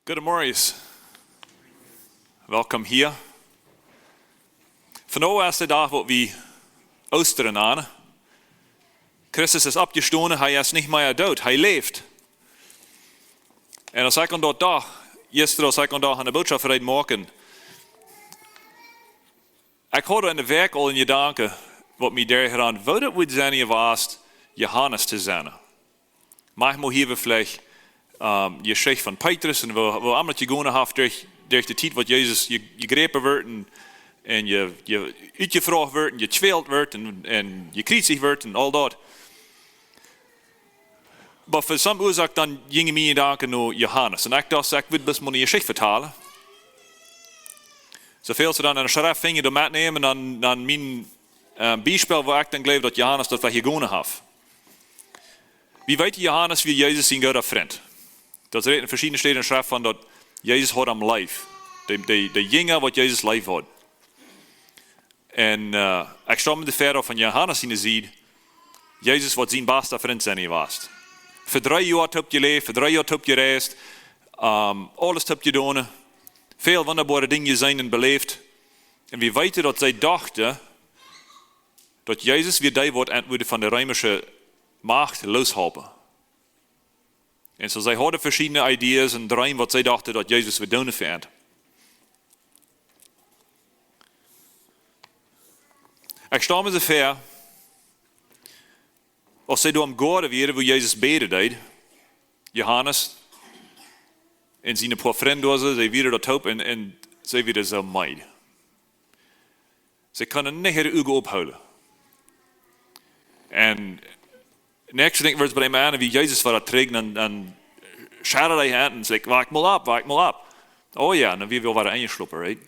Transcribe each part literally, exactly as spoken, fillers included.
Goedemorjes. Welkom hia. Vondoag es de Dach waut wie Oostren nanen. Christus es oppjestonen, hee es nich mea doot, hee läft. Un aus ekj aun daut docht, jistren aus ekj aun daut aun de Bootschoft reed moaken, ekj haud en de Wäakj aul een Jedanken, waut mie doa aun, woo daut wudd sennen jewast, Johanes to sennen. Maunchmol hia wie veleicht, ähm, Jeschicht von Petrus un woo, woo aundre jegonen haft derch, derch de Tiet waut Jesus je-, jegräpen wort un, un je-, je-, utjefroacht wort un jekwält wort un, un jekjriezicht wort un aul daut. Oba fa some Uasoak dan jinjen miene Jedanken no Johanes. Un ekj docht, ekj well bloos mol eene Jeschicht vetalen. Soo väl aus see dan en de Schreft finjen, doa metnämen, dan, dan mien, äh, Biespel, woo ekj dan jleew daut Johanes daut veleicht jegonen haft. Wie weeten, Johanes wia Jesus sien gooda Frint. Daut rät en veschiedne Städen en de Schreft von daut Jesus haud am leef. De, de, de Jinja waut Jesus leef haud. Un, äh, ekj stal mie de Froag von Johanes siene Sied, Jesus waut sien basta Frint sennen jewast. Fa dree Joa toop jeläft, fa dree Joa toop jereist, ähm, aules toop jedonen, väl wundaboare Dinja jeseenen un beläft. Un wie weeten daut see dochten, daut Jesus wia dee waut an wudd von de reemische Macht looshalpen. Un soo, see hauden veschiedne Ideas un Dreemen waut see dochten daut Jesus wudd doonen fa an. Ekj stal mie soo väa, aus see doa em Goaden wieren, wua Jesus bäden deed, Johanes un siene poa Frind doa, see wieren doa toop un, un see wieren soo meed. See kunnen nich äare Uagen opphoolen. Un näakjste Dinkj wort bie däm aun, woo Jesus wia trigj, dan, dan schudden dee Haunt un säd: "Wak mol opp, wak mol opp." Oh jo, dan wia hee wada enjeschlopen, right?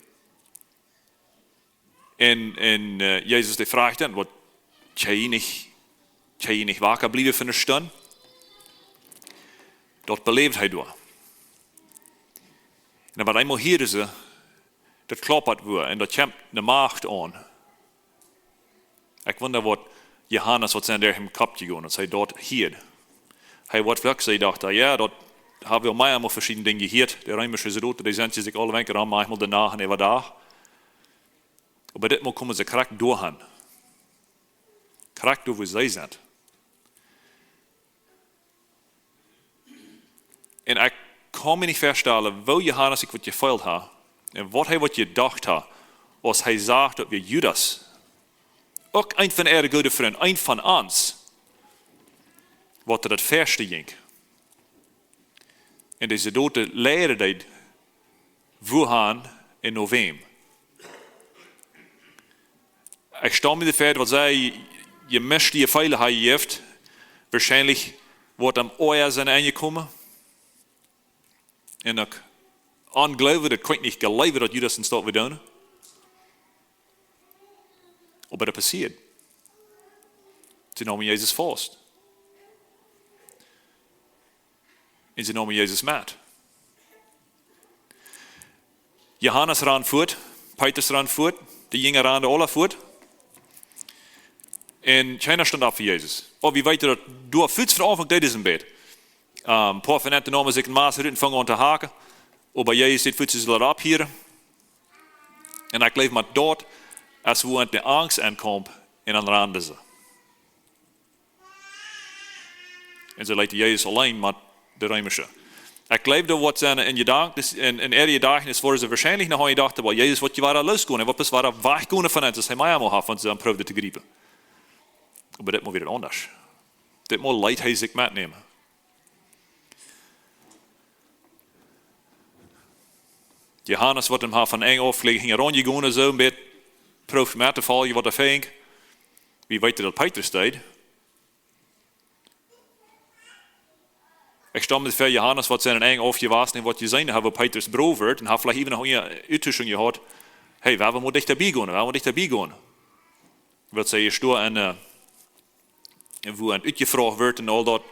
Un, un, äh, Jesus dee fruach dan: "Waut, kjenn jie nich, kjenn jie nich waka bliewen fa eene Stund?" Daut beläwd hee doa. Un dan opp eemol hieed see, daut kloppt waut un daut kjemt eene Macht aun. Ekj wunda waut Johanes, waut sent derch dän Kopp jegonen, aus hee daut hieed. Hee wort werkjlich, hee docht, jo, daut hab wie aul mea mol veschiedne Dinja jehieet. De reemische Soldoten, dee sent sikj aule Wäakj rom, maunchmol de Nacht un äwadach. Oba dit Mol komen see krakjt doa aun. Krakjt doa, wua see sent. Un ekj kaun mie nich väastalen, woo Johanes sikj woat jefeelt haben un waut hee woat jedocht haben, aus hee sach, daut wia Judas, uk een von äare goode Frind, een von ons, waut daut väaschte jinkj. Un dee Soldoten lieeden dee, wua han un no wäm. Ekj stal mie de Froag, waut see jemischte Jefeele haben jejäft. Woarschienlich woat am Oaja sennen aunjekomen. Un uk aunjleewen, daut kunn ekj nich jleewen, daut Judas en Staut wudd doonen. Oba daut passieed. See neemen Jesus faust. Un see neemen Jesus met. Johanes rand fuat, Petrus rand fuat, de Jinja randen aula fuat. Un kjeena stunt opp fa Jesus. Oh, wie weeten daut, doa fuats von Aunfank deeden see een bät. Ähm, poa von an neemen sikj een Mess rut un fungen aun to hacken. Oba Jesus säd fuats, see sullen opphieren. Un ekj jleew, met daut es wua de Angst aunkomen un dan randen see. Un see leeten Jesus auleen met de reemische. Ekj jleew, daut woat sennen en Jedanken, en, en äare Jedajchtnis woaren see woarschienlich noch aun jedocht, oba Jesus woat je wada loosgonen, hee woat bloos wada wajchgonen von an, aus hee mea mol haft, wan see am proowden to jriepen. Oba dit Mol wia daut aundasch. Dit Mol leet hee sikj metnämen. Johanes woat am haben von Enj auf jlikj hinjaraun jegonen, soo een bät proowt met to foljen, waut hee funk. Wie weeten, daut Petrus deed. Ekj stal mie väa, Johanes woat sennen Enj aufjewast un woat jeseenen haben, woo Petrus brow wort un haft veleicht iewen noch eene Uttuschunk jehaut. Hey, wie motten dichta bie gonen, wie motten dichta bie gonen. Woat see hia stonen un, äh, un wua an utjefroacht wort un aul daut.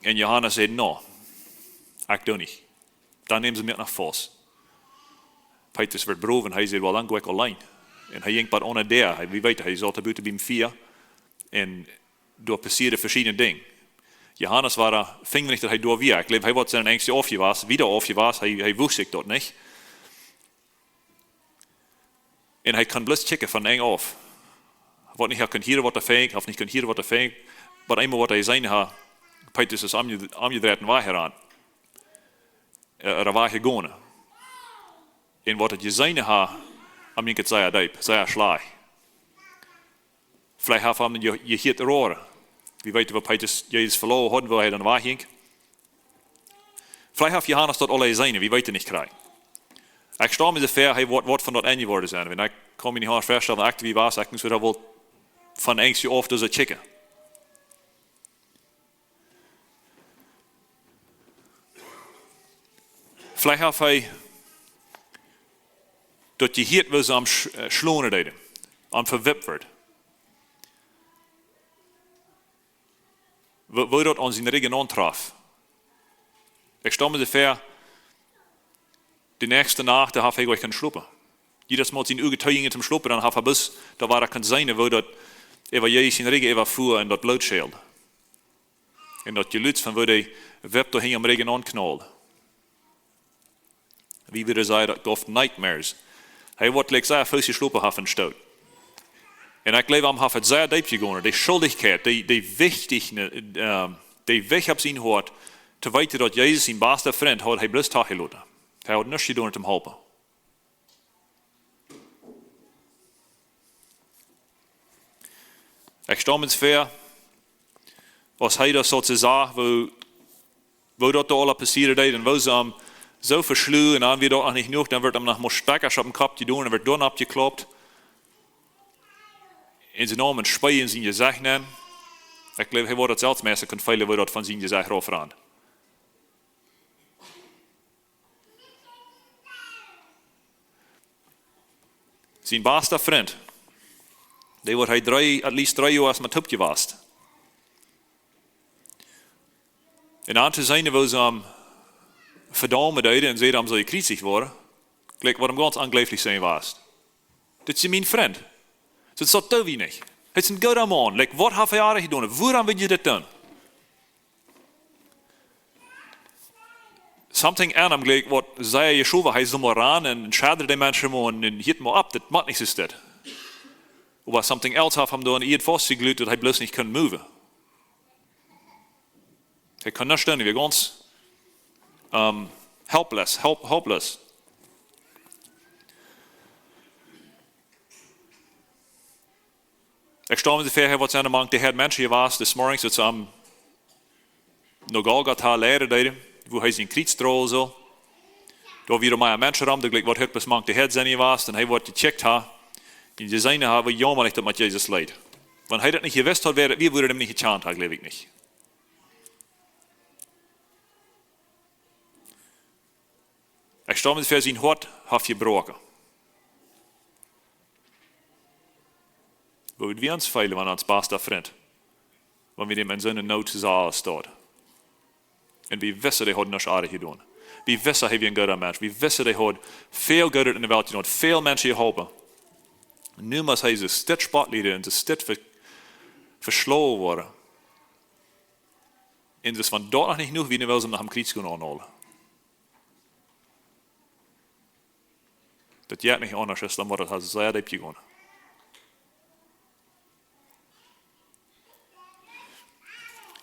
Un Johanes säd: "No, ekj doo nich. Dan nämen see mie noch faust." Petrus wort brow un hee säd: "Well, dan go ekj auleen." Un hee jinkj bat aun de Däa. Hee, wie weeten, hee saut doa buten biem Fia. Un doa passieeden veschiedne Dinja. Johanes wia, funk nich daut hee doa wia. Ekj jleew, hee wort sien Enj aufjewast, wada aufjewast, hee, hee wuss sikj daut nich. Un hee kunn bloos kjikjen von Enj auf. Waut nich, hee kunn hieren waut doa funk, haft nich kunnt hieren waut doa funk. Waut emma waut hee jeseenen haud, Petrus es aunje-, aunjedreit un wajch jerant. Äh, ooda wajch jegonen. Un waut hee jeseenen haud, am jinkj et sea deep, sea schlajcht. Veleicht haft hee am je-, jehieet roaren. Wie weeten, woo Petrus Jesus veloaren haud, woo hee dan wajch jinkj. Veleicht haft Johanes daut aul jeseenen, wie weeten nich krakjt. Ekj stal mie soo väa, hee woat, woat von daut Enj jeworden sennen. Wan ekj kaun mie nich aundasch väastalen, ekj wia, ekj must wada woll von Enj auf doa soo kjikjen. Veleicht haft hee daut jehieet, woo see am sch-, äh, schlonen deeden, am vewippt wort. Woo, woo daut aun sienen Rigjen auntrof. Ekj stal mie soo väa, de näakjste Nacht, doa haft hee goanich kunnt schlopen. Jiedatsmol aus siene Uagen toojinkjen toom schlopen, dan haft hee bloos, doa wia hee kunn seenen, woo daut äwa Jesus sienen Rigjen äwa fua un daut Bloot schäld. Un daut Jelud von woo de Wipp doa hinja aum Rigjen aunknald. Wie wudden sajen, daut jeef nightmares. Hee woat, like, sea fousich schlopen haben stoot. Un ekj jleew, am haft et sea deep jegonen. De Schuldichkjeit, de, de wichtich, ähm, de Wicht opp sien Hoat, to weeten daut Jesus sien basta Frint haud hee bloos toojeloten. Hee haud nuscht jedonen toom halpen. Ekj stal mie väa, aus hee daut soo to sajen, woo, woo daut doa aula passieren deed un woo see am soo veschluagen un dan wia daut noch nich jenuach, dan wort am noch mau Stekja oppem Kopp jedonen un wort dan oppjeklaupt. Un see neemen een Spieejel en sien Jesecht nenn. Ekj jleew, hee woat daut selfst meist kunn feelen, woo daut von sien Jesecht raufrand. Sien basta Frint, dee woat hee dree, at least dree Joa met toop jewast. Un dan to seenen, woo see am vedaumen deeden un säden, am saul jekjriezicht woaren, jlikj waut am gaunz onjleeflich sennen wia. Dit es mien Frint. Dit es daut doo wie nich. Hee es een gooda Maun. Like, waut haft hee aul jedonen? Wuarom well jie dit doonen? Something aun am, jlikj waut see jeschowen, hee sull mau rannen un schadren de Menschen mau un, un hieet mau opp, daut mott nich soo sennen. Oba something else haft am doa aun de Ieed faustjegluut, daut hee bloos nich kunn moven. Hee kunn nuscht doonen, hee wia gaunz, ähm, helpless, help-, hopeless. Ekj stal mie väa, hee woat sennen mank de Häad Menschen jewast, des Morjens, daut see am no Golgota leiden deeden, wua hee sien Kjriez droagen sull. Doa wieren mea Menschen rom, dee jlikj waut hee bloos mank de Häad sennen jewast, un hee woat jekjikjt haben, un jeseenen haben, woo jaumalich daut met Jesus leet. Wan hee daut nich jewist haud, wäa daut wia, wudd hee am nich jekjant haben, jleew ekj nich. Ekj stal mie väa, sien Hoat haft jebroaken. Woo wudd wie ons feelen, wan ons basta Frint, wan wie däm en soone Noot sajen, steit. Un wie wisten, dee haud nuscht oajet jedonen. Wie wisten, hee wia een gooda Mensch. Wie wisten, dee haud väl Goodet en de Welt jedonen, väl Menschen jeholpen. Nu mott hee soo stit Spott lieden un soo stit ve-, veschlonen woaren. Un daut wan daut noch nich jenuach wia, nu wellen see am noch aum Kjriez gonen aunhoolen. Daut jeit nich aundasch, es dan woat daut sea deep jegonen.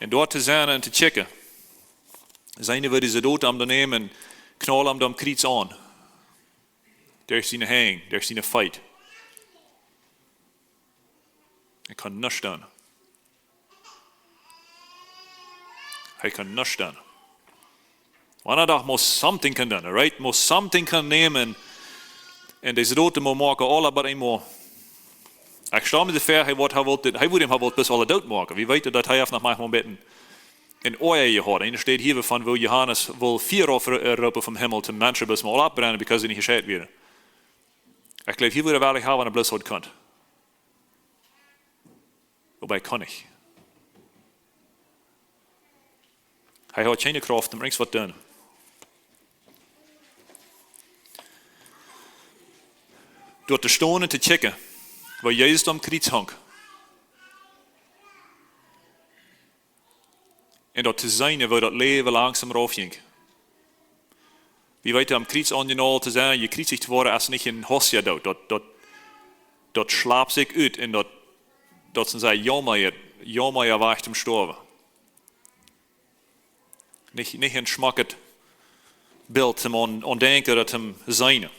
Un doa to sennen un to kjikjen. Seenen, woo dee Soldoten am dan nämen un knaulen am daut Kjriez aun. Derch siene Henj, derch siene Feet. Hee kunn nuscht doonen. Hee kunn nuscht doonen. Wan hee docht, must something kunn doonen, right? Must something kunn nämen. Un dee Soldoten must moaken, aule bie eemol. Ekj stal mie väa, hee wudd, hee wudd, hee wudd am, hee wudd bloos aule doot moaken. Wie weeten, daut hee haft noch mau een bät een Oaja jehaut. Enne Städ hia von, woo Johanes wull Fia roopen vom Himmel, toom Menschen bloos mau aule oppbrennen, because see nich jescheit wieren. Ekj jleew, hee wudd werkjlich haben, wan hee bloos haud kunt. Oba hee kunn nich. Hee haud kjeene Krauft, om irjent waut to doonen. Doa to stonen un to kjikjen, woo Jesus aum Kjriez hunk. Un daut to seenen, woo daut Läwen langsom rauf jinkj. Wie weeten, aum Kjriez aunjenault to sennen, jekjriezicht to woaren, es nich een hastja Doot. Daut, daut, daut schlaupt sikj ut un daut, daut es een sea jaumalijet, jaumalijet Wajch toom stoawen. Nich, nich een schmocket Bilt toom aun, aun denkjen ooda toom seenen.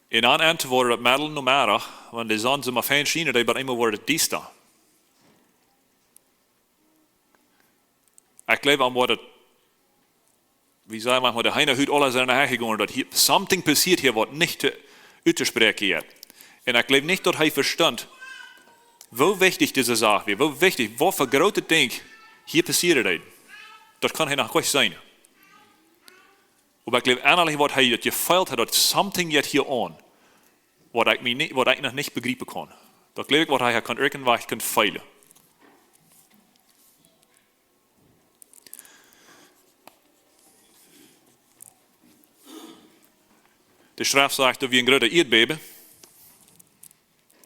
Un dan ent woat daut Meddel Nomeddach, wan de Sonn soo mau fein schient, dan opp eemol woat et diesta. Ekj jleew, aun waut et, wie sajen, manchmal de Heena hut aules en de Hecht jegonen, daut hia something passieet hia, waut nich to, uttospräakjen es. Un ekj jleew nich, daut hee vestunt, woo wichtich dise Sach wia, woo wichtich, waut fa groote Dinj hia passieet. Daut kaun hee noch goanich seenen. Oba ekj jleew, ennalich waut hee daut jefeelt haud, daut something jeit hia aun, waut ekj mie nich, waut ekj noch nich bejriepen kaun. Daut jleew ekj, waut hee kaun irjentwoo kaun feelen. De Schreft sajcht, daut wia een grootet Ieedbäben.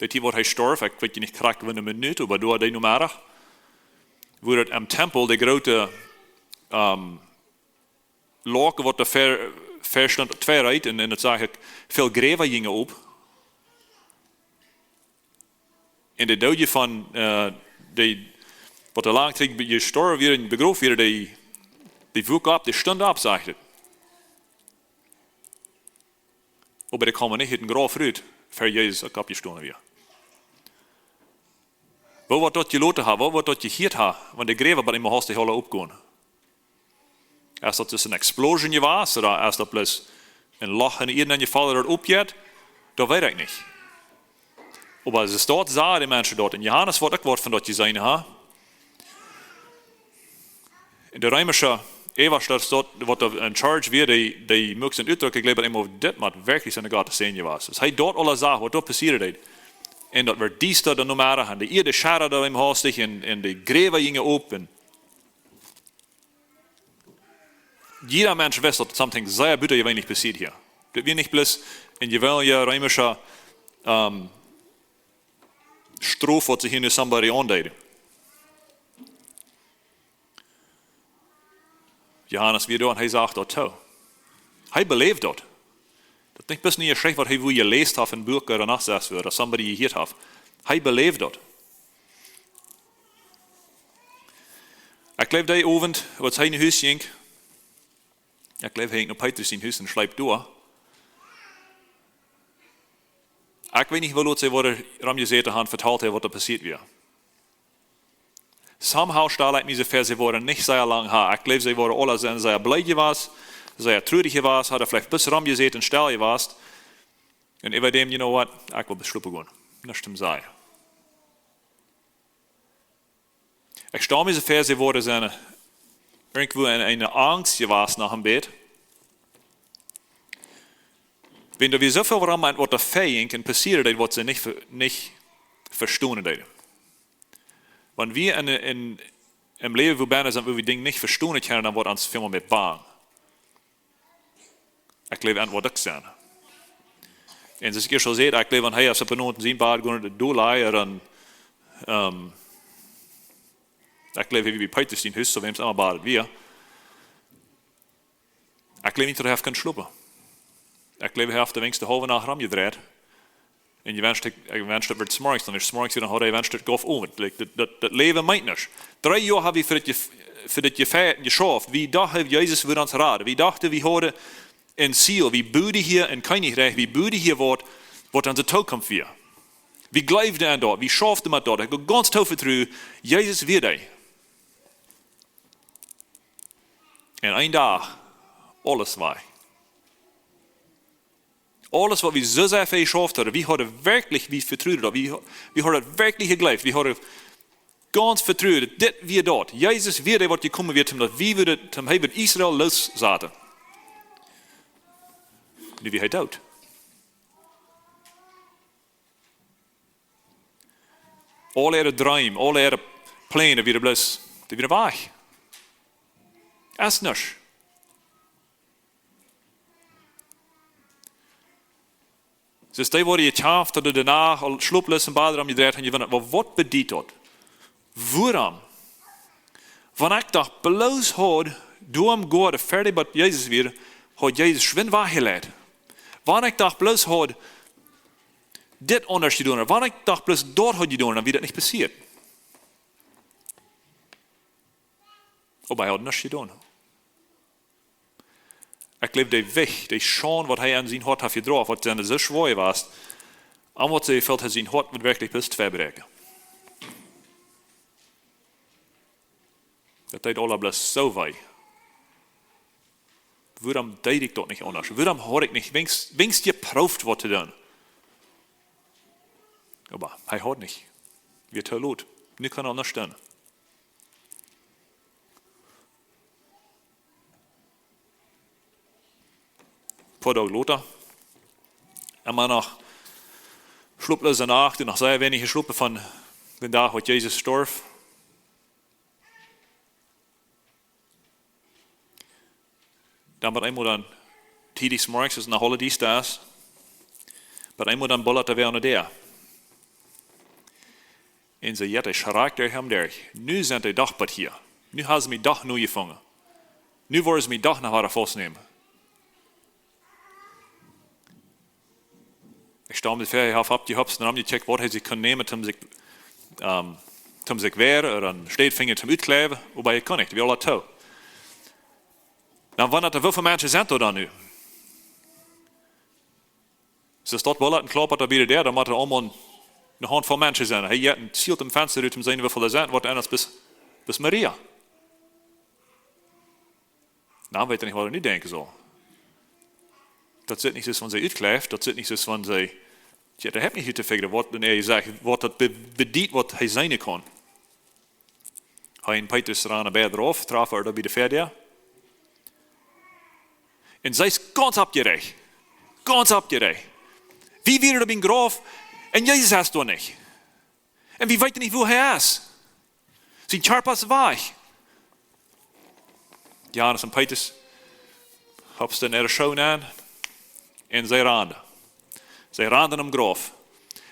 Daut hia, wua hee storf, ekj weet nich krakjt, wanea Minut, oba doa dee Nomeddach, wua daut aum Tempel de groote, ähm, Lock, waut doa ver-, verstunt, twee reed, un, un daut sach ekj, väl Gräwa jinjen op. Un de Doodje von, äh, dee, waut doa lang trigj be-, jestorwen wieren un begroft wieren, dee, dee wuak opp, dee stunt opp, sajcht et. Oba dee kjeemen nich ut daut Grauf rut, ver Jesus uk oppjestonen wia. Woo woat daut jeloten haben, woo woat daut jehieet haben, wan de Gräwa bie eemol hastich aula opgonen? Es daut dus een Explosion jewast, ooda es daut bloos een Loch en de Ieed jefaulen, daut oppjeit? Daut weet ekj nich. Oba aus et doa sach, de Menschen doa. Un Johanes woat uk waut von daut jeseenen haben. Un de reemische Äwaste doa, waut doa in charge wia, dee, dee muak een Utdruck, ekj jleew, eemol, dit mott werkjlich een Gott sennen jewast. Aus hee daut aules sach, waut doa passieet deed. Un daut wort diesta dan Nomeddach, un de Ieed schaddad doa hastich, un, un de Gräwa jinjen op, un jieda Mensch wist, daut something sea butajeweenlich passieet hia. Daut wia nich bloos een jeweenlicha reemischa, ähm, Strof, waut see hia nu somebody aundeeden. Johanes wia doa un hee sach daut too. Hee beläwd daut. Daut nich bloos ne Jeschicht, waut hee wua jeläst haft en Buak ooda noch soo waut, ooda somebody jehieet haft. Hee beläwd daut. Ekj jleew, dee Owent, aus hee no Hus jinkj, ekj jleew, hee jinkj no Petrus sien Hus un schleep doa. Ekj weet nich, woo lot see woaren romjesäten haben, vetalt haben, waut doa passieet wia. Somehow stal ekj mie soo väa, see woaren nich sea lang haben. Ekj jleew, see woaren aula sennen sea bleed jewast, sea trurich jewast, haben veleicht bloos romjesäten un stell jewast. Un äwa däm, you know what, ekj well bloos schlopen gonen. Nuscht to sajen. Ekj stal mie soo väa, see woaren sennen irjentwua en eene Angst jewast no een Bät. Wan doa wia soo väl, wuarom waut doa väajinkj un passieed, waut see nich ve-, nich vestonen deeden. Wan wie en, en, em Läwen wua bennen sent, wua wie Dinja nich vestonen kjennen, dan woat ons väl mea bang. Ekj jleew, ent woat uk sennen. Un aus ekj ieescht aul säd, ekj jleew, wan hee aus opp een Owent en sien Bad gonen deit, doa lajen, dan, ähm, ekj jleew, hee wia bie Petrus sien Hus, soo wäm et emma bad wia. Ekj jleew nich, daut hee haft kunt schlopen. Ekj jleew, hee haft de wenkjsten haulwe Nacht romjedreit. Un jewenscht, ekj, jewenscht, daut wort 's Morjes, dan wia 's Morjes wada, hee jewenscht, daut gauf Owent. Like, daut, daut, daut Läwen meent nuscht. Dree Joa hab wie fa dit jef-, fa dit jefeit un jeschauft. Wie dochten, Jesus wudd ons raden. Wie dochten, wie hauden een Ziel. Wie buden hia een Kjennichrikj. Wie buden hia waut, waut onse Tookunft wia. Wie jleewden aun daut. Wie schauften met daut. Ekj haud gaunz väl Vetruen. Jesus wia doa. Un een Dach, aules wajch. Aules, waut wie soo sea fa jeschauft hauden, wie hauden werkjlich, wie vetruden daut, wie, wie hauden daut werkjlich jejleeft, wie hauden gaunz vetruen, dit wia daut. Jesus wia dee, waut jekomen wia, om daut wie wudden, om hee wudd Israel loossaten. Nu wia hee doot. Aule äare Dreem, aule äare Pläne wieren bloos, dee wieren wajch. Es nuscht. Soo es dee, waut jekjamft haud, doano aul schloploos em Bad rom jedreit un jewundat: "Oba waut bediet daut? Wuarom? Wan ekj doch bloos haud doam jegonen, ver dee bie Jesus wia, haud Jesus schwind wajchjeleit. Wan ekj doch bloos haud dit aundasch jedonen, wan ekj doch bloos daut haud jedonen, dan wia daut nich passieet." Oba hee haud nuscht jedonen. Ekj jleew, de Wicht, de Schaund, waut hee aun sien Hoat haud jedroagen, waut dan soo schwoa wia, aun waut see felt, haud sien Hoat wudd werkjlich bloos twei bräakjen. Daut deed aula bloos soo wee. Wuarom deed ekj daut nich aundasch? Wuarom haud ekj nich weens, weens jeprooft, waut to doonen? Oba hee haud nich. Wia too lot. Nu kaun hee nuscht doonen. Poa Doag lota, emma noch schloplose Nacht un noch sea weinich jeschlopen von dän Dach, waut Jesus storf. Dan bie eemol dan tiedich zemorjes, es noch aul diesta, bie eemol dan bullat doa wäa aun de Däa. Un see jeit, hee schrakjt derch am derch: "Nu sent dee doch bat hia. Nu haben see mie doch nu jefungen. Nu woaren see mie doch noch wada faustnämen." Ekj stal mie ver, hee haud oppjehopst un omjekjikjt, waut hee sikj kunn nämen, om sikj, ähm, om sikj wäaren, ooda eene Städ finjen, om uttokjleewen, oba hee kunn nich, dee wia aula too. Dan wundat hee, woo väl Menschen sent doa dan nu? Soo es daut woll een kloppet doa bie de Däa, dan mott doa aulemol eene Hauntvoll Menschen sennen. Hee jeit un zielt em Fensta rut, om to seenen, woo väl doa sent, waut aundasch aus, aus Maria. Dan weet hee nich, waut hee nu denkjen saul. Daut sitt nich soo aus wan see utkjleift, daut sitt nich soo aus wan see, jo, dee haft nich utjefigurt, waut, wan hee sajcht, waut daut be-, bediet, waut hee seenen kaun. Hee un Petrus ranen beid rauf, trafen doa bie de Väadäa. Un see es gaunz oppjeräacht. Gaunz oppjeräacht. Wie wieren opp een Grauf un Jesus es doa nich. Un wie weeten nich, wua hee es. Sien Kjarpa es wajch. Johanes un Petrus hopsten äare Schoo aun un see randen. See randen nom Grauf.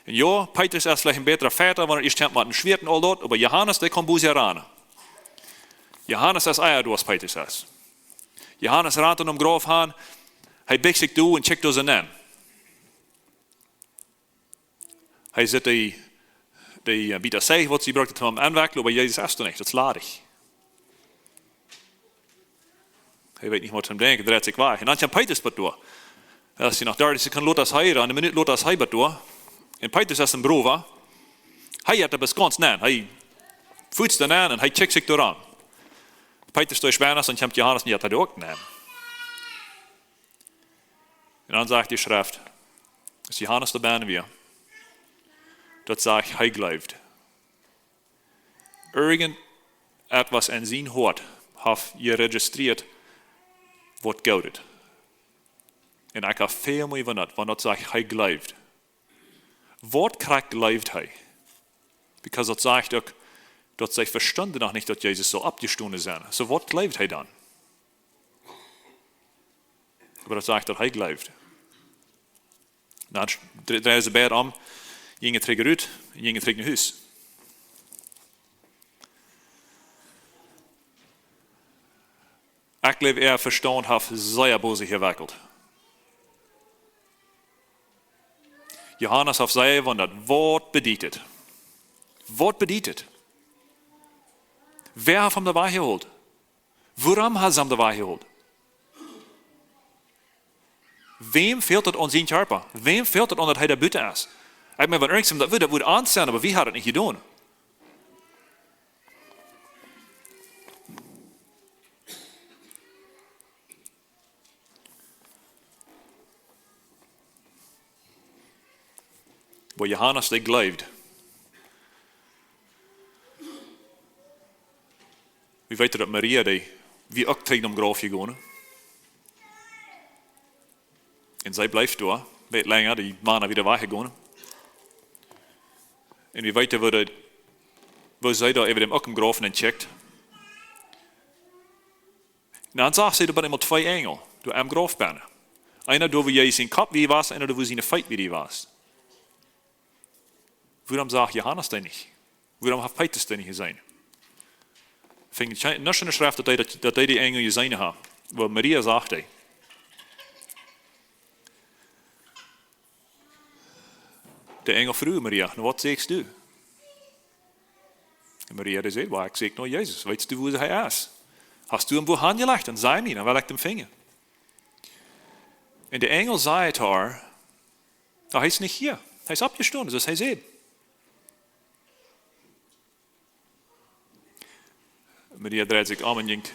Un jo, Petrus es veleicht een bätra Fajchta, wan hee ieescht kjemt met een Schwieet un aul daut, oba Johanes, dee kaun bloos ranen. Johanes es ea doa aus Petrus es. Johanes rant nom Grauf han, hee biecht sikj doa un kjikjt doa soo nenn. Hee sitt dee, dee, äh, bät Zeich, waut see bruckten, om auntowenjen, oba Jesus es doa nich, daut es ladich. Hee weet nich, waut to denkjen, dreit sikj wajch. Un dan kjemt Petrus bat doa. Daut es noch dartich Sekunden lota aus hee, eene Minut lota aus hee bat doa. Un Petrus es een Browa. Hee jeit bat gaunz nenn. Hee fuzt doa nenn un hee kjikjt sikj doa rom. Petrus deit schwind, dan kjemt Johanes un jeit doa uk nenn. Un dan sajcht de Schreft, aus Johanes doa bennen wia, daut sajcht, hee jleewd. Irjent waut en sien Hoat haft jerejistrieet, waut Goodet. Un ekj hab väl mea von daut, wan daut sajcht, hee jleewd. Waut krakjt jleewd hee? Because daut sajcht uk, daut see vestunden noch nich, daut Jesus sull oppjestonen sennen. Soo, waut jleewd hee dan? Oba daut sajcht, daut hee jleewd. Dan dre-, dreien see beid om, jinjen trigj rut un jinjen trigj no Hus. Ekj jleew, äa Vestaunt haft sea bosich jewakjelt. Johanes haft sea jewundat, waut bediet daut? Waut bediet daut? Wäa haft am doa wajchjeholt? Wuarom haben see am doa wajchjeholt? Wäm fält daut aun sien Kjarpa? Wäm fält daut aun, daut hee doa buten es? Ekj meen, wan irjent wäm daut wudd, daut wudd aunseenen, oba wie haben daut nich jedonen. Oba Johanes, dee jleewd. Wie weeten, daut Maria, dee wia uk trigj nom Grauf jegonen. Un see bleef doa, waut lenja, de Mana wieren wajchjegonen. Un wie weeten, woo dee, woo see doa äwa däm uk em Grauf nenn kjikjt. Un dan sach see doa bie eemol twee Enjel, doa aum Grauf bennen. Eena doa, wua Jesus sien Kopp wia, wia, eena doa, wua siene Feet wia, wia. Wuarom sach Johanes dee nich? Wuarom haft Petrus dee nich jeseenen? Finj ekj nuscht enne Schreft, daut dee, daut, daut dee dän Enjel jeseenen haft. Oba Maria sach dee. De Enjel fruach Maria: "Na, waut sieekjst du?" Un Maria, dee säd: "Well, ekj sieekj no Jesus. Weetst du, wua hee es? Hast du am wua hanjelajcht? Dan saj mie, dan well ekj am finjen." Un de Enjel säd to äa: "Oh, hee es nich hia. Hee es oppjestonen, soo aus hee säd." Maria dreid sikj om un jinkj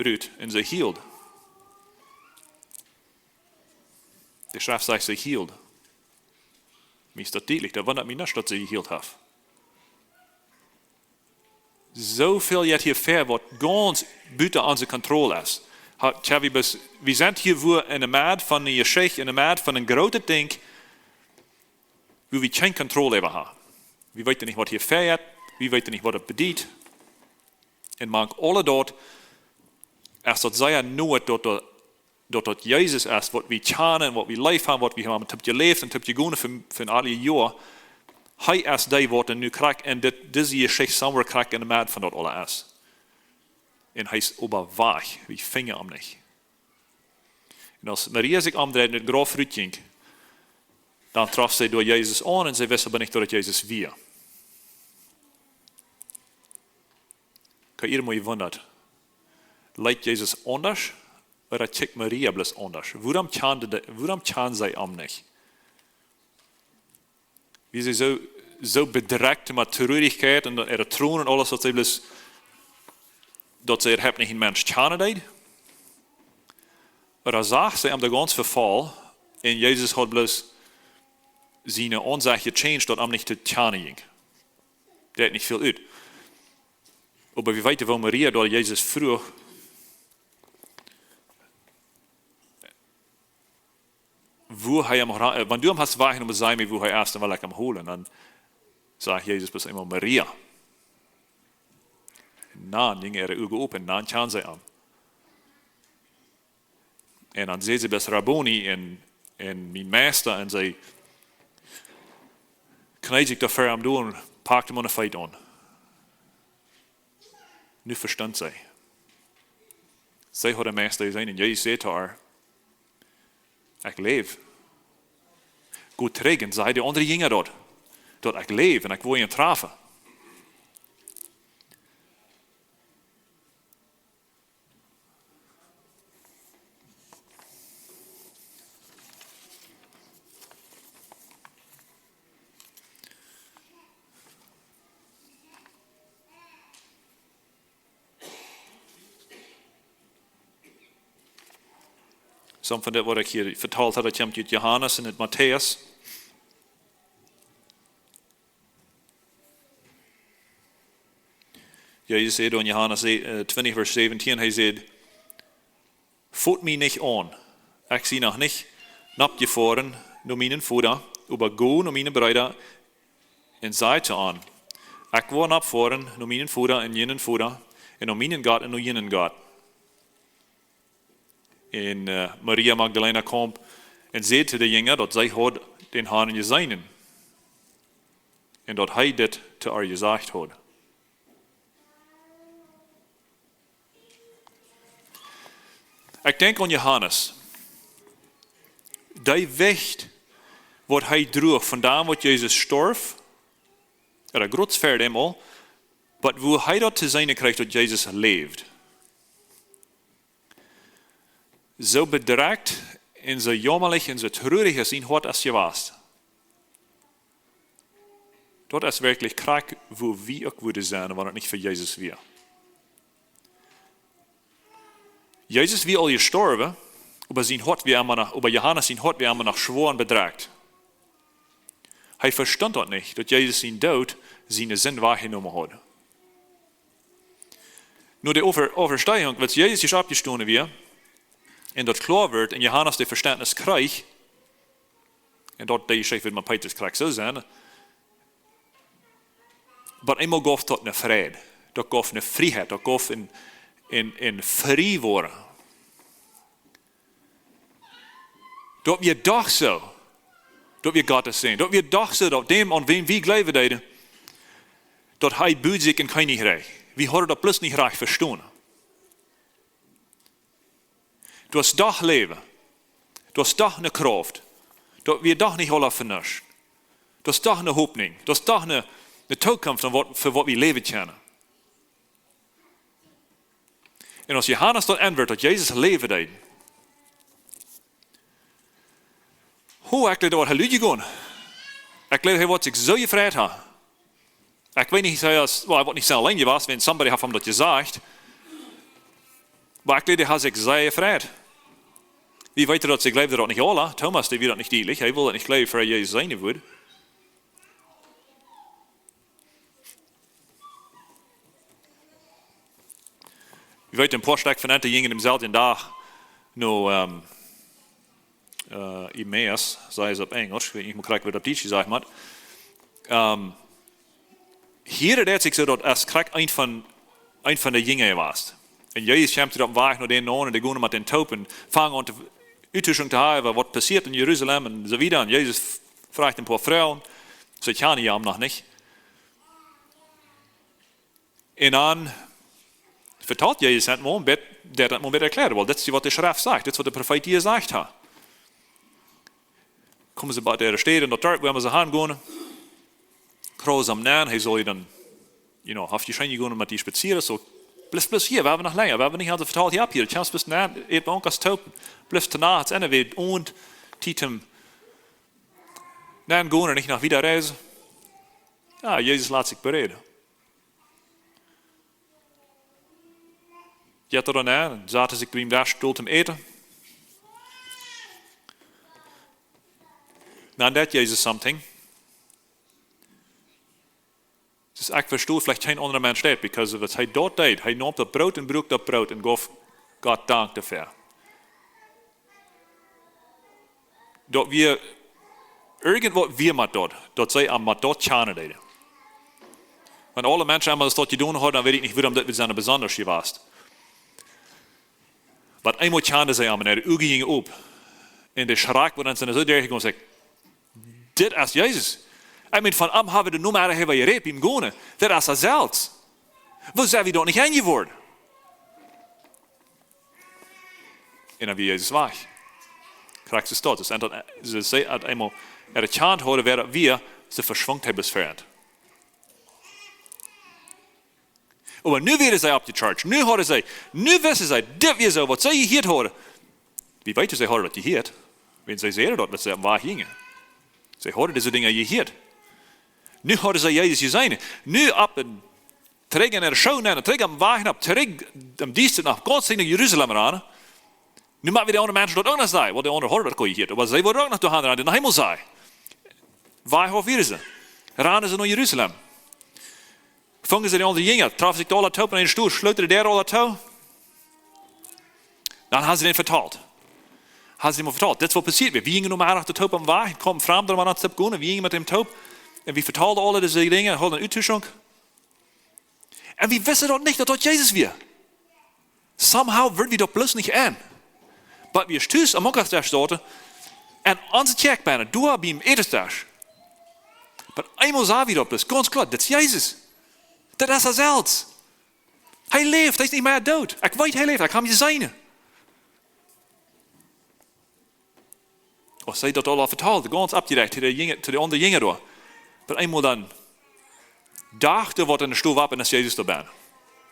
rut un see hield. De Schreft sajcht, see hield. Mie es daut dietlich, daut wundat mie nich, daut see jehielt haft. Soo väl jeit hia väa, waut gaunz buta onse Kontroll es. Ha, tja, wie bes-, wie sent hia wua enne Medd von eene Jeschicht, enne Medd von een grootet Dinkj, wua wie kjeene Kontroll äwa haben. Wie weeten nich, waut hia väajeit, wie weeten nich, waut daut bediet. Un mank aul daut es daut sea noot, daut, daut, daut, daut Jesus es, waut wie kjanen, waut wie leef haben, waut wie haben toop jeläft un toop jegonen fa, fa aule Joaren. Hee es dee, waut nu krakjt en dit, dise Jeschicht somewhere krakjt enne Medd von daut aules es. Un hee es oba wajch, wie finjen am nich. Un aus Maria sikj omdreid un ut daut Grauf rutjinkj, dan trof see doa Jesus aun un see wist oba nich, daut daut Jesus wia. Ekj hab mie jewundat, leet Jesus aundasch, ooda kjikjt Maria bloos aundasch? Wuarom kjand dee, wuarom kjand see am nich? Wia see soo, soo bedrekjt met Trurichkjeit un äare Tronen un aules, daut see bloos, daut see äwahaupt nich een Mensch kjanen deed? Ooda sach see am doa gaunz vefaulen un Jesus haud bloos siene Aunsecht jechanged, daut am nich to kjanen jinkj? Deit nich väl ut. Oba wie weeten, woo Maria doa Jesus fruach, wua hee am, äh, wan du am hast wajchjenomen, saj mie, wua hee es, dan well ekj am holen. Dan sajcht Jesus bloos eemol: "Maria." Un dan jinjen äare Uagen op un dan kjand see am. Un dan säd see bloos: "Rabboni", un, un "Mien Meista", un see kjneed sikj doa ver am doa un pakt am aun de Feet aun. Nu vestunt see. See haud dän Meista jeseenen un Jesus säd to äa: "Ekj läw. Go trigj un saj de aundre Jinja daut, daut ekj läw un ekj woa an trafen." Sommje von dit, waut ekj hia vetalt hab, daut kjemt ut Johanes un ut Matäus. Jesus säd en Johanes, äh, twintich, Varsch säwentieen, hee säd: "Fot mie nich aun. Ekj sie noch nich nopp jefoaren no mienen Voda, oba go no miene Breeda un saj to an: Ekj woa nopp foaren no mienen Voda un jenen Voda, un no mienen Gott un no jenen Gott." Un, äh, Maria Magdalena kjeem un säd to de Jinja, daut see haud dän Harn jeseenen. Un daut hee dit to äa jesajcht haud. Ekj denkj aun Johanes. Dee Jewicht, waut hee droag von däm, waut Jesus storf, ooda groz ver däm aul, oba woo hee daut to seenen kjrieech, daut Jesus läwd. Soo bedrekjt un soo jaumalich un soo trurich aus sien Hoat es jewast. Daut es werkjlich krakjt, woo wie uk wudden sennen, wan et nich fa Jesus wia. Jesus wia aul jestorwen, oba sien Hoat wia emma noch, oba Johanes sien Hoat wia emma noch schwoa un bedrekjt. Hee vestunt daut nich, daut Jesus sien Doot siene Sind wajchjenomen haud. No de Aufer-, Auferstehung, aus Jesus es oppjestonen wia, un daut kloa wort, un Johanes daut Vestentnis kjrieech, un daut, dee Jeschicht woat met Petrus krakjt soo sennen, oba eemol jeef daut een Fräd, daut jeef eene Frieheit, daut jeef een, een, een frie woaren. Daut wia doch soo. Daut wia Gott sien Sän. Daut wia doch soo, daut däm, aun wäm wie jleewen deeden, daut hee bud sikj een Kjennichrikj. Wie hauden daut bloos nich rajcht vestonen. Daut es doch Läwen. Daut es doch eene Krauft. Daut wia doch nich aula fa nuscht. Daut es doch eene Hopninj. Daut es doch eene, eene Tookunft, fa waut, fa waut wie läwen kjennen. Un aus Johanes daut enwort, daut Jesus läwen deed, ho, ekj jleew, daut wia hee lud jegonen. Ekj jleew, hee woat sikj soo jefreit haben. Ekj weet nich, hee es, well, hee woat nich soo auleen jewast, wan somebody haft am daut jesajcht. Oba ekj jleew, hee haud sikj sea jefreit. Wie weeten daut, see jleewden daut nich aula. Thomas, dee wia daut nich dietlich. Hee wull daut nich jleewen, ver hee Jesus seenen wudd. Wie weeten, een poa Stekj von an jinjen dänselwjen Dach no, ähm, äh, Emmaus, saj et opp Enjlisch, ekj weet nich mea krakjt, waut opp Dietsch jesajcht woat. Ähm, hia deit sikj soo, daut es krakjt eent von, eent von de Jinja wia. Un Jesus kjemt opp dän Wajch no dän aun un dee gonen met dän toop un fangen aun to, Uttuschunk to haben, waut passieet en Jerusalem un soo wieda. Un Jesus frajcht een poa Froagen, see kjanen am noch nich. Un dan vetalt Jesus daut mau, bat, daut mau bat erkjläaren. Well, dit es waut de Schreft sajcht, dit es waut de Profeet hia jesajcht haft. Komen see bie de Städ, en daut Darp, wua see han gonen. Kjrieen see am aun, hee saul je dan, you know, haft je scheen jegonen met dee spazieren, soo, bliew, bliew hia, wie haben noch lenja, wie haben nich aul vetalt, hia, hia, kjemst bloos aun, et bie ons toop, bliew to Nacht, en wie haben Tiet om aun to gonen, nich noch wieda reisen. Jo, Jesus lat sikj beräden. Jeit doa aun, sat sikj biem Desch, Stool toom äten. Dan deit Jesus something. Daut ekj vesto, veleicht kjeen aundra Mensch deit, because of waut hee doa deed. Hee neem daut Broot un bruak daut Broot un jeef Gott Dank doafäa. Daut wia irjent waut wia met daut, daut see am met daut kjanen deeden. Wan aule Menschen emol daut jedonen hauden, dan weet ekj nich, wuarom daut wia soo besonda jewast. Oba eemol kjanden see am un äare Uagen jinjen op. Un de Schrakj, waut an sent soo derchjegonen, sajcht: "Dit es Jesus." Ekj meen, von am haben wie noch nich jeräd biem gonen. Dit es hee selfst. Woo sent wie doa nich aunjeworden? Un dan wia Jesus wajch. Krakjt soo es daut. See, see, see haud eemol erkjant, haud wäa daut wia, see veschwunk hee bloos ver. Oba nu wieren see opp de Church. Nu hauden see, nu wisten see, dit wia soo, waut see jehieet hauden. Wie weeten, see hauden daut jehieet? Wan see säden daut, waut see oppem Wajch jinjen. See hauden dise Dinja jehieet. Nu hauden see Jesus jeseenen. Nu opp een trigj en äare Schoonen un trigj oppem Wajch, opp trigj em Diesta no Gott sien Jerusalem rannen. Nu motten wie de aundre Menschen daut uk noch sajen, waut de aundre hauden daut jehieet. Oba see wullen uk noch doahan rannen, no Himmel sennen. Wajch auf wieren see. Rannen see no Jerusalem. Fungen see de aundre Jinja, troffen sikj doa aula toop en een Stool, schloten dee Däa aula too. Dan haben see dän vetalt. Haben see dän vetalt. Dit es waut passieet wia. Wie jinjen Nomeddach doa toop oppem Wajch, kjeemen Framde met ons toop gonen, wie jinjen met am toop. Un wie vetalden aule dise Dinja, hauden Uttuschunk. Un wie wisten daut nich, daut daut Jesus wia. Somehow wieren wie daut bloos nich aun. Oba wie tus aum Montag doa stonden un onse Kjoakj bennen, doa biem Ätensdesch. Oba eemol sagen wie daut bloos, gaunz kloa, dit es Jesus. Dit es hee selfst. Hee läft, hee es nich mea doot. Ekj weet, hee läft, ekj hab am jeseenen. Aus see daut aula vetalden, gaunz oppjerajcht, to de Jinja, to de aundre Jinja doa. Oba eemol dan docht hee, waut en de Stow wia, un es Jesus doa bennen.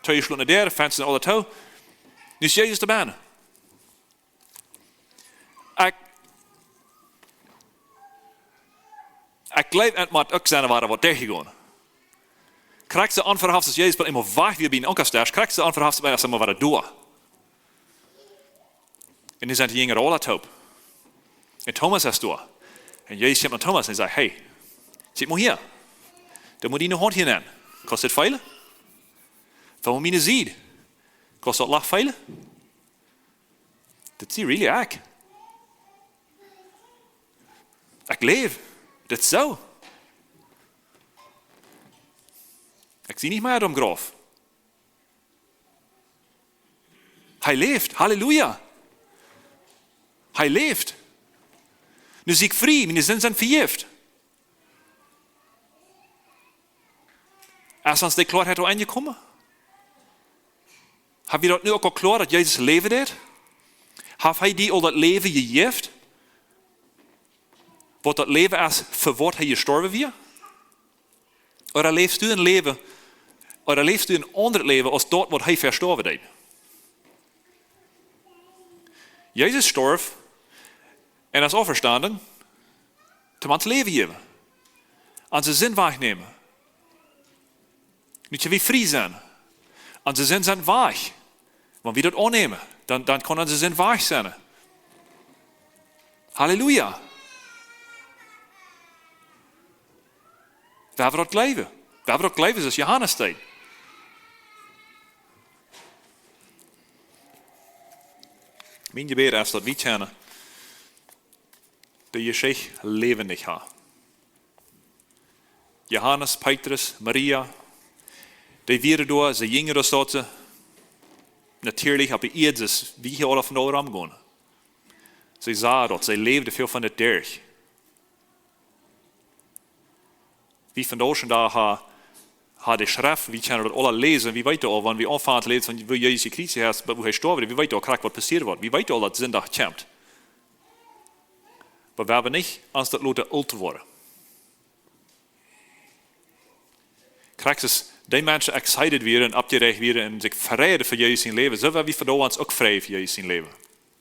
Too jeschlotne Däa, Fensta aula too. Nu es Jesus doa bennen. Ekj, ekj jleew, et mott uk sennen, wia waut derchjegonen. Krakjt soo onverhofft aus Jesus, oba eemol wajch wia biem Ätensdesch, krakjt soo onverhofft aus eemol wia doa. Un nu sent de Jinja aula toop. Un Thomas es doa. Un Jesus kjemt no Thomas un sajcht: "Hey, kjikj mol hia. Doo mol diene Haunt hia nenn. Kaust daut feelen? Feel mol miene Sied. Kaust daut Loch feelen? Dit es really ekj. Ekj läw. Dit es soo. Ekj sie nich mea doa em Grauf." Hee läft. Halleluja. Hee läft. Nu sie ekj frie, miene Sinden sent vejäft. Es ons de Kloaheit aul aunjekomen? Hab wie daut nu uk aul kloa, daut Jesus läwen deit? Haft hee die aul daut Läwen jejäft, waut daut Läwen es, fa waut hee jestorwen wia? Ooda läfst du een Läwen, ooda läfst du een aundret Läwen aus daut, waut hee vestorwen deed? Jesus storf un es auferstanden, toom ons Läwen jäwen, onse Sind wajchnämen. Nu kjenn wie frie sennen. Onse Sind sent wajch. Wan wie daut aunnämen, dan, dan kaun onse Sind wajch sennen. Halleluja. Wie haben daut Gloowen. Wie haben daut Gloowen, soo aus Johanes deed. Mien Jebäd es, daut wie kjennen de Jeschicht läwendich haben. Johanes, Petrus, Maria, dee wieren doa, see jinjen doa, soo aus see natieelich opp de Ieed, soo aus wie hia aula vondoag romgonen. See sagen daut, see läwden väl von daut derch. Wie vondoag dän Dach haben, haben de Schreft, wie kjennen daut aula läsen, wie weeten aul, wan wie aunfangen läsen von woo Jesus jekjriezicht es, bat woo hee storf, wie weeten aul krakjt, waut passieet woat. Wie weeten aul, daut Sindach kjemt. Oba wie haben nich ons daut loten oolt woaren. Krakjt soo aus dee Menschen excited wieren un oppjeräacht wieren un sikj freiden fa Jesus sien Läwen, soo woa wie vondoag ons uk freien fa Jesus sien Läwen.